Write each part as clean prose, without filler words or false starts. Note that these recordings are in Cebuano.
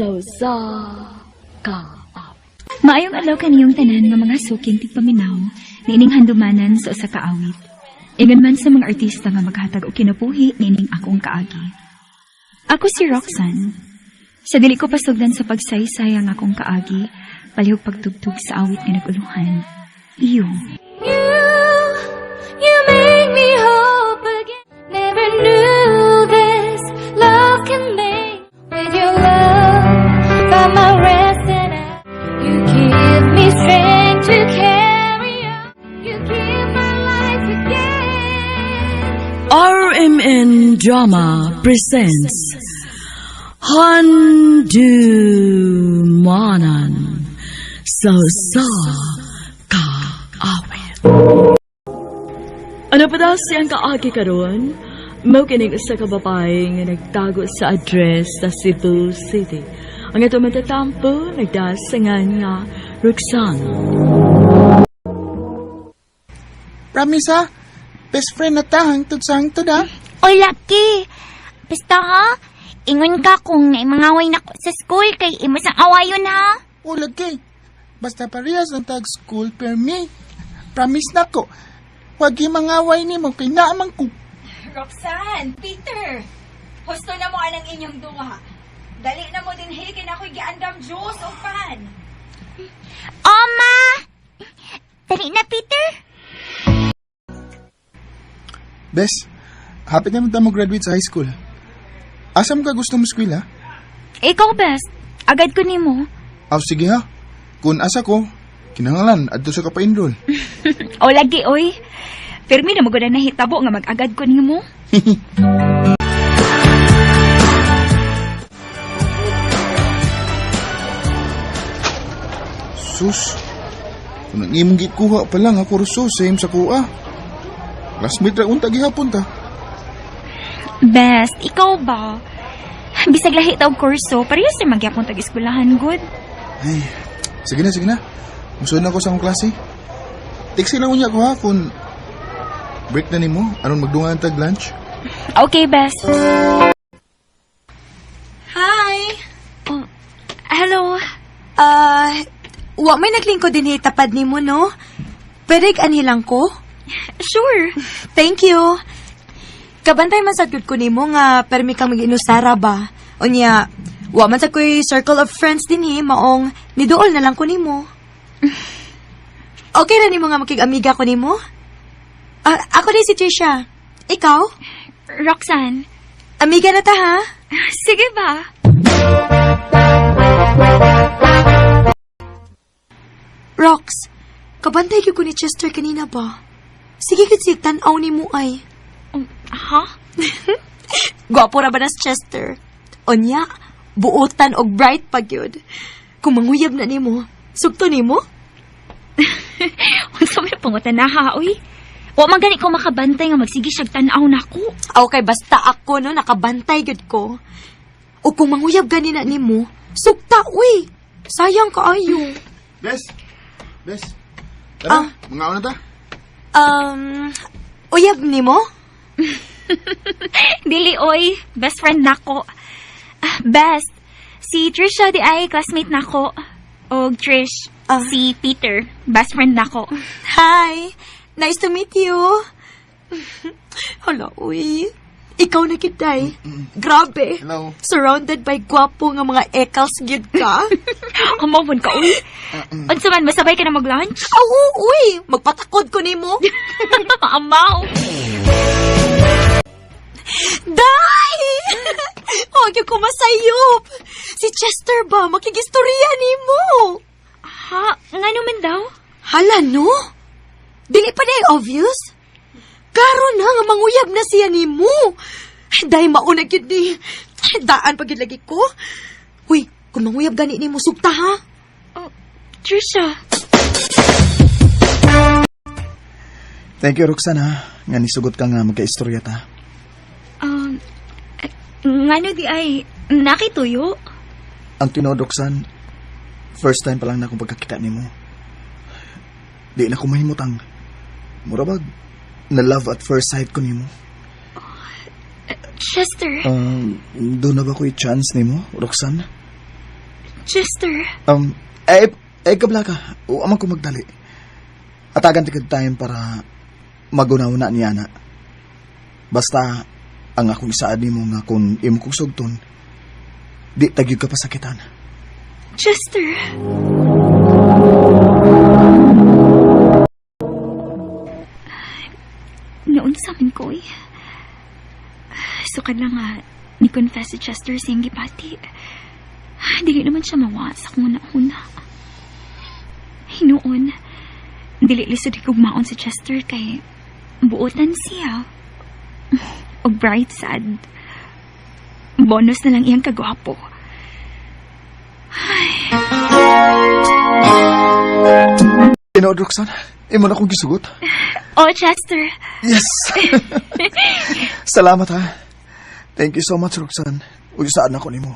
Sa usa ka awit. Maayong adlaw kaniyong tanan nga mga suking tigpaminaw niining handumanan sa usa ka awit. Ingon man sa mga artista nga maghatag og kinabuhi niining akong kaagi. Ako si Roxanne. Sa dili ko pasugdan sa pagsaysay ang akong kaagi, palihog pagtugtog sa awit nga naguluhan. Iyo. You make me hope again. Never knew this love can make. With your love, found my rest and you give me strength to carry on. You give my life again. RMN Drama presents Handumanan sa usa ka awit. Ano pa daw siyang kaagi karon? Mao kining usa ka babae nga nagtago sa address sa Cebu City. Ang ato matatampo nagdasangan nga Roxanne. Promise ha? Best friend na ta, hangtod sa hangtod ha? Oy, Lucky! Basta ha? Ingon ka kung naimangaway na ko sa school kay imo sang awayon ha? O lagi. Basta parehas ang tag school per me. Promise na ko. Wag mangaway nimo kay naamang ko. Roxanne, Peter, husto na mo anang inyong duha. Dali na mo din kay na ako'y giandam juice o pan. Oma! Dali na, Peter! Bes, hapit na mo ta mo graduate sa high school. Asa mo ka gusto mo school ha? Ikaw best. Agad ko nimo. Aw sige ha. Kung asa ko, kinangalan adto sa ka pa-enroll. O lagi oy. Pirmi na magud na nahitabo nga mag-agad ko nimo. Sus. Kung ang imong gikuha pa lang ako kurso same sa kuha. Classmate ra unta gihapon ta. Best, ikaw ba? Bisag lahi ta og kurso, parehas ra magyapon tag eskwelahan gud. Ay, sige na, sige na. Musunod na ko sa akong klase. Text lang unya ko ha kung break na nimo aron magdungan tag lunch. Okay, best. Hi! Oh, hello. Ah, wa may naglingkod din tapad nimo, no? Pwede anhilang ko? Sure. Thank you. Kabantay man sad gud ko nimo nga permi kang mag-inusara ba. Unya, wa man sad ko'y circle of friends dinhi maong niduol na lang ko nimo. Okay ra nimo nga makig-amiga ko nimo? Ah, ako din si Trisha. Ikaw? Roxanne. Amiga na ta ha? Sige ba? Rox, kabantay gyud ko ni Chester kanina ba? Sige gud siya tan-aw nimo ay. Ha? Gwapo ra ba na si Chester? Onya, buotan og bright pa gyud. Kung manguyab na nimo, sugto nimo? Unsa may pangutan na ha, oy? Wa man gani ko makabantay nga magsige siyag tan-aw nako. Okay, basta ako no nakabantay gyud ko. O kung manguyab gani na nimo, sugta uy. Sayang kaayo. Bes, bes. Tara, mga na ta. Uyab nimo? Dili oy, best friend nako. Ah, best. Si Trisha di ay classmate nako. Og Trish, si Peter, best friend nako. Hi. Nice to meet you. Hala, uy. Ikaw na kitay. Grabe. Hello. Surrounded by gwapo nga mga ekals gyud ka. Kamawon ka uy. Unsa man masabay ka na mag-lunch? Aw, uy, magpatakod ko nimo. Amaw. Day! Huwag yung kumasayop. Si Chester ba, makigistorya nimo. Ha? Ngano man daw? Hala, no? Dili pa na obvious? Klaro na nga manguyab na siya nimo. Day, mauna gyud ni. Daan pa gyud lagi ko. Uy, kung manguyab gani nimo, sugta ha? Oh, Trisha. Thank you, Roxanne, ha. Nga nisugot ka nga magka-istorya ta. Ngano di ay nakituyo? Ang tinuod, Roxanne, first time pa lang na akong pagkakita nimo. Di na ko mahimutang. Mura bag, na love at first sight ko nimo. Chester. Doon na ba ko'y chance nimo, Roxanne? Chester. Eh, kabla ka. O, amang ko magdali. Atagan ti kag time para magunaw na niya na. Basta, ang akong isaad nimo nga kung imo kong sugton, di tagyog ka pasakitan. Chester. Noon sa amin ko eh. Sukad lang nga, ni-confess si Chester sa iyang gipati. Dili naman siya mawa sa kung una-una. Hinuon, dili lisod higugmaon si Chester kay buotan siya. O bright sad. Bonus na lang iyang kagwapo. Tinuod, Roxanne, imo na akong gisugot. Oh, Chester. Yes! Salamat ha. Thank you so much, Roxanne. Uy, saan ako nimo?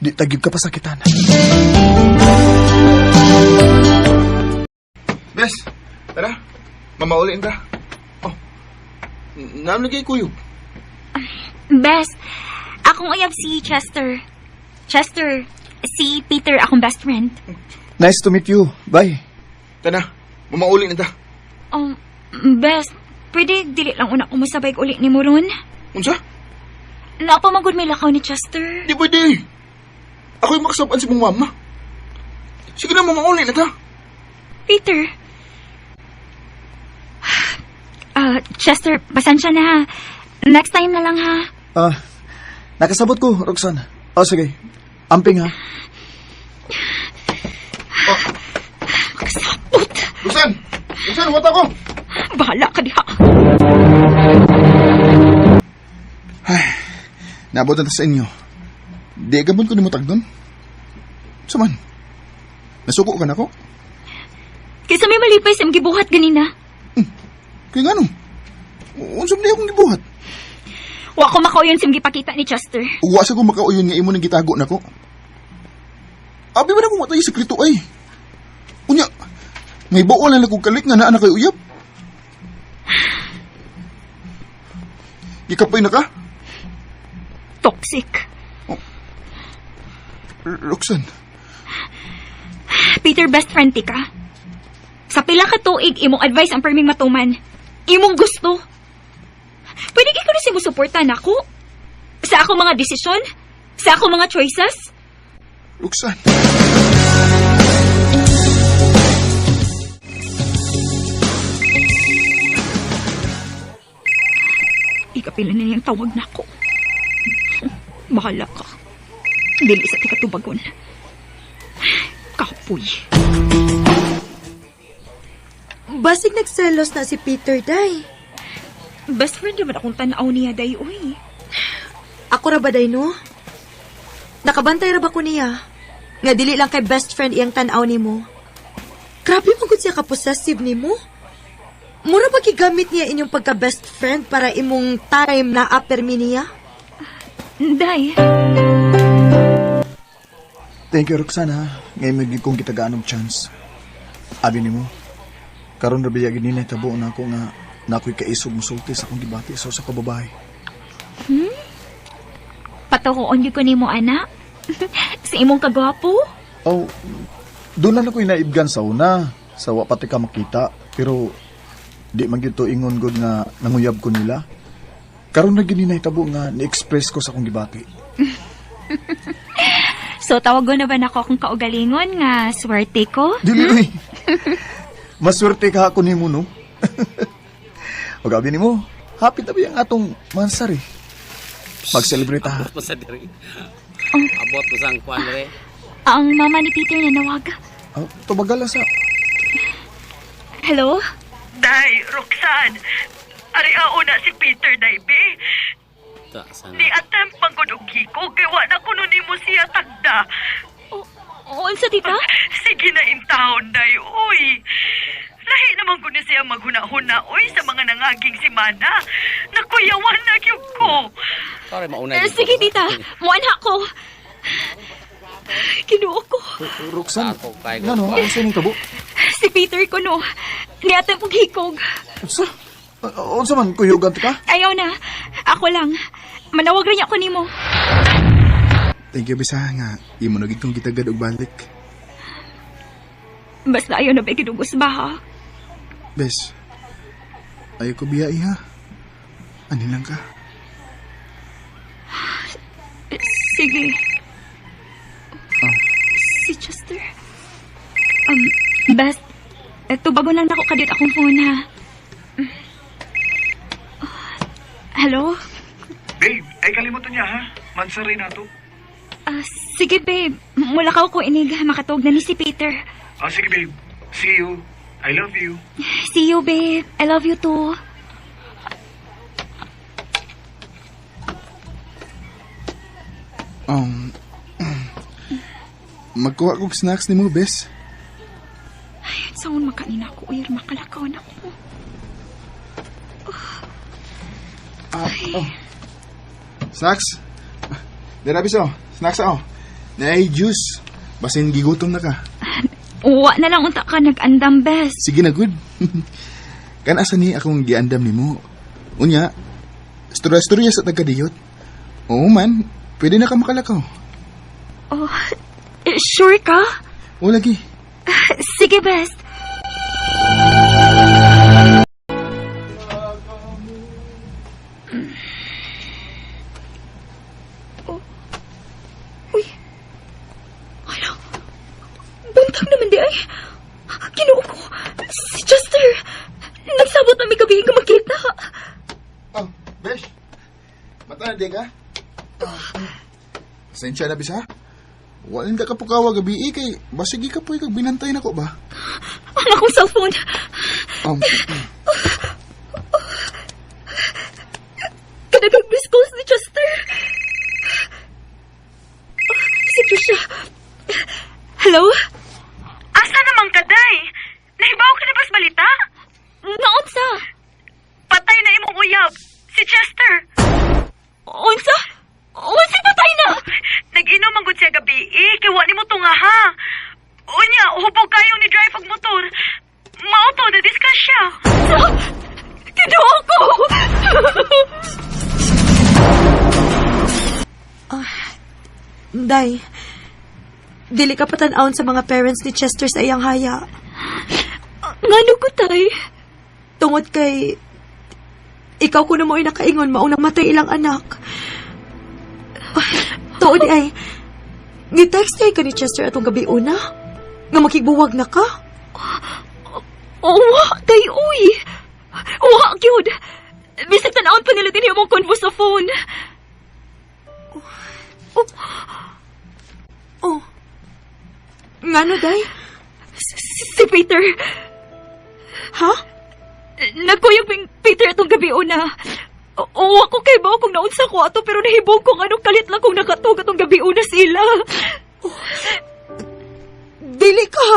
Di tagyog ka pasakitan. Bes, tara. Mamaulin ka. Oh, naam lagi kuyog. Best, akong uyab si Chester. Chester, si Peter akong best friend. Nice to meet you. Bye. Tara, mamaulin na ta. Best, pwede dili lang una kumusabay uli ni Moron. Unsa? Napamagod may lakaw ni Chester. Di pwede. Ako'y makasapan si mong mama. Sige na, mamaulin na ta. Peter. Ah, Chester, pasensya na ha. Next time na lang ha. Ah, nakasabot ko, Roxanne. Oh, sige. Amping ha. Kasabot. Roxanne! Roxanne, wata ko! Bahala ka diha. Naabot na ta sa inyo. Di gabon ko nimo tagdon. Saman? Nasuko ka na ko? Kaysa may malipay sa imong gibuhat ganina. Kaya nga no? Unsa man di akong gibuhat? Wa ko makauyon sa imong gipakita ni Chester. Uwa sa ko makauyon nga imo nang gitago nako. Abi ba na kung matay sekreto ay? Unya, may buo lang akong kalik nga naa na kay uyab. Gikapoy na ka? Toxic. Roxanne, Peter, best friend ti ka. Sa pila ka tuig, imong advice ang perming matuman. Imong gusto. Pwede kay ko na simusuporta nako. Sa ako mga desisyon, sa ako mga choices. Roxanne. Ikapila na niyang tawag nako. Bahala ka. Dili sa tikatubagon. Kapoy. Basig nagselos na si Peter, day. Best friend naman akong tanaw niya, day, uy. Ako ra ba, day, no? Nakabantay ra ba ko niya? Nga dili lang kay best friend iyang tan-aw nimo. Grabe man gud siya ka-possessive nimo. Mura ba gigamit niya inyong pagka-best friend para imong time na apermi niya? Day. Thank you, Roxanne ha. Ngayon may kong kitagaan og chance. Abi nimo. Karon ra biya gini tabo na ako nga na ako'y kaisog musulti sa akong gibati sa usa ka babae. Patukoon gyud ko nimo, anak. Sa imong kagwapo. Oh, doon na ako'y naibgan sa una. Sa wa pati ka makita. Pero di man gyud to ingon gud nga nanguyab ko nila. Karon na gini nahitabo nga ni-express ko sa akong gibati. So, tawagon na ba nako akong kaugalingon nga swerte ko? Dili uy. Maswerte ka ako nimo no. O gabi nimo, happy tabi ang atong mansari. Mag-celebrate ha. Abot mo sa diri. Abot mo sa ang kwan re. Ang mama ni Peter na nawag. Ah, tubagal lang sa. Hello? Day, Roxanne. Ari na si Peter, day, be. Ta sana. Ni attempt man gud og hiko kay wa na kuno nimo siya tagda. O, unsa tita? Sige na in town, day, uy. Lahi naman gud ni siya maghuna-huna, uy, sa mga nangaging simana. Nakuyawan na gyud ko. Sorry mauna. Eh, sige tita, muanha ko. Kinuo ko. Roxanne, Ako kay ngano, ano sa nitabo? Si Peter ko no. Niatay pong hikog. Unsa? Unsa man kuyugan ka? Ayaw na. Ako lang. Manawag rin ako nimo. Thank you, bisa nga. Imo na gid kong gitagad og balik. Basta ayaw na ba gidugos ba ha? Bes, ayaw ko biya ha. Ani lang ka. Sige. Oh. Si Chester. Best, tubago lang nako kadit akong phone ha. Hello? Babe, ay kalimutan niya ha. Mansaray na to. Ah, sige babe, mula ka ko inig makatog na ni si Peter. Ah, sige babe. See you. I love you. See you babe, I love you too. Magkuha kog snacks nimo, bes. Saan makanina ko, uyar makalakaw na ko. Ah, oh. Snacks? Dara, bis, oh. Snacks, oh. Naay juice. Basin gigutom na ka. Uwa na lang unta ka nag-andam, best. Sige na, good. Kan asa ni akong giandam nimo. Unya, istorya-istorya sa tagadiyot. Oo man, pwede na ka makalakaw. Oh, eh, sure ka? O lagi. Sige, best. Oh. Uy. Hala. Buntag naman di ay. Ginoo ko. Si Chester. Nagsabot na may gabi nga magkita. Oh, besh. Mata na di ka? Pasensya na, bisa. Wala ka pukawa gabi eh, kay basigi ka po kag binantay na ko ba? Ang akong cellphone. Kadagang missed calls ni Chester. Si Trisha. Hello? Asa naman ka, day? Nahibaw ka na ba's balita? Naunsa? Patay na imong uyab, si Chester. Unsa? Unsa patay na? Nag-inom ang gud siya gabi eh, kay wa nimo tunga ha. Unya, hubog kayo ni drive og motor. Mao to na discuss siya. Kinuha ko! Day, dili ka patan-awon sa mga parents ni Chester sa iyang haya. Ngano ko, tay? Tungod kay ikaw kuno mo'y nakaingon maong namatay ilang anak. Ay, tuod ay, ni-text ay ka ni Chester atong gabi una? Nga makigbuwag na ka? Uwa, kay uy! Uwa, gyud! Bisag tanawon pa nila din yung mong convo sa phone. Oh, Oh. Ngano, Day? si Peter. Ha? Nagkuyog ping Peter atong gabi una. Oo, ako kay ba kung naunsa ko ato pero nahibong kung anong kalit lang kung nakatug atong gabi una sila. Dili ka!